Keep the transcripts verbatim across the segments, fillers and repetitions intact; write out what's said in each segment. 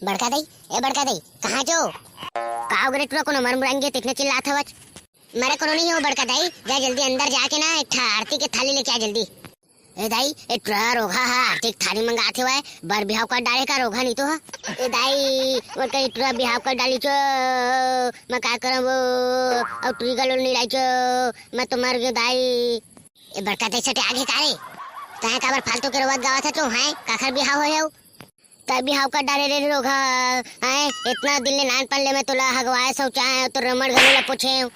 बड़का दाई, ए बड़का दाई, कहाँ जो? का हो गे रे टुरा, कोनो मर मुराइन गे तेकने चिल्लात हवच? मरे कोनो नहीं हो बड़का दाई, जा जल्दी अंदर जाके ना एक ठा आरती के थाली लेके आ जल्दी। ए दाई, ए टुरा रोगहा हा आरती के थाली मंगात हवय, बर बिहाव कर डारे का रोगहा नहीं तो हा। ए दाई, वो कहीं टुरा बिहाव कर डाली चो, मैं का करम वो, और टुरी गलो नहीं लाई चो, मैं तो मर गयो दाई। ए बड़का दाई सटे आगे का रे? तहे काबर फालतू के रोवत गावत है तू, हैं? काखर बिहाव होय हो? तै बिहाव कर डारे रे रोगहा, हैं? इतना दिन ले नानपन ले मैं तोला हगवाए सौचाए, तो रमण घलो ला पूछे हूँ।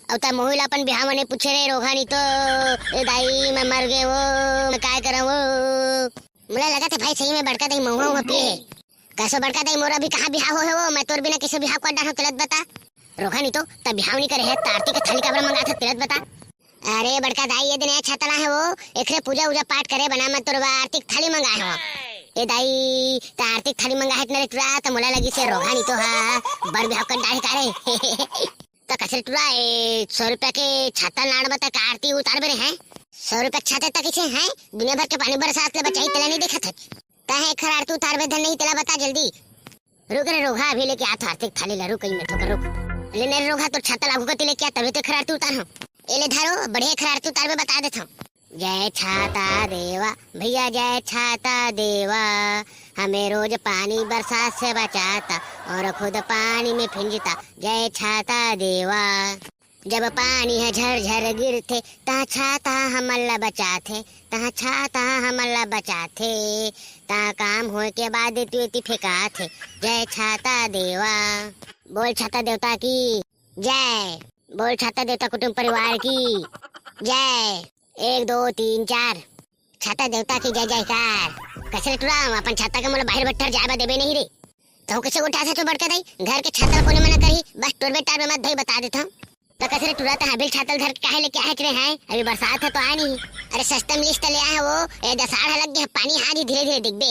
अउ तै मोही ला अपन बिहाव में नहीं पूछे रे रोगहा, नहीं तो ए दाई मैं मर गए वो, मैं काय करा वो। मुला लगा थे भाई सही में बड़का दाई महुआ हुआ पिए है। कैसो बड़का दाई मोरा भी कहाँ बिहाव हो, हो? मैं तोर बिना किसे बिहाव कर डालूं, चलत बता। रोगहा नहीं तो, तब बिहाव नहीं करे है, त आरती के थाली काबर मंगात है, चलत बता। अरे बड़का दाई, ये दिन छतला है वो, एकरे पूजा उजा पाठ करे बना, मैं तोर बर आरती के थाली मंगाए हो। ए दाई, त आरती के थाली मंगाए है न रे टुरा, त मोला लगी से रोगहा नहीं तो हा, बर बिहाव कर डाले का रे। त कस रे टुरा, ए, सौ रुपया के छाता लाड़ बता का आरती उतार बेरे हैं? सौ रुपया के छाते तक इसे हैं, दुनिया भर के पानी बरसात ले बचाई, तेला नहीं देखत है। तहे खर आरती उतार बे धन नहीं, तेला बता जल्दी। रुक रे रोगहा, अभी लेके आत हो आरती के थाली ला, रुक, कहीं में ठोकर, रुक। ले नहीं रे रोगहा, तोर छाता लागू करती लेके आ, तभी तो खर आरती उतार हो। ए ले धरो, बढ़िया खर आरती उतार बे बता देत हूँ। जय छाता देवा, भैया जय छाता देवा, हमें रोज पानी बरसात से बचाता और खुद पानी में फिंजता, जय छाता देवा। जब पानी ह झरझर गिरथे, तहाँ छाता हमन ला बचाथे, तहाँ छाता हमन ला बचाथे, तहाँ काम होए के बाद एती ओती फेंकाथे। जय छाता देवा। बोल छाता देवता की जय। बोल छाता देवता कुटुंब परिवार की जय। एक, दो, तीन, चार। छाता देवता की जय जयकार। कस रे टुरा, अपन छाता के मोला बाहर बट्ठर जाए बर देबे नहीं रे। तहूँ कैसे उठा सचो बड़का दाई, घर के छाता कोने मना करही, बस टोरबे टारबे मत भाई, बता देता हूँ। त कस रे टुरा, तहाँ बिल छाता धर के काहे लेके आए रे हैं? अभी बरसात है तो आए नहीं। अरे सस्ता में लिस्ट ले आए वो, ए दसाड़ लग गया, पानी आज ही धीरे धीरे दिखबे,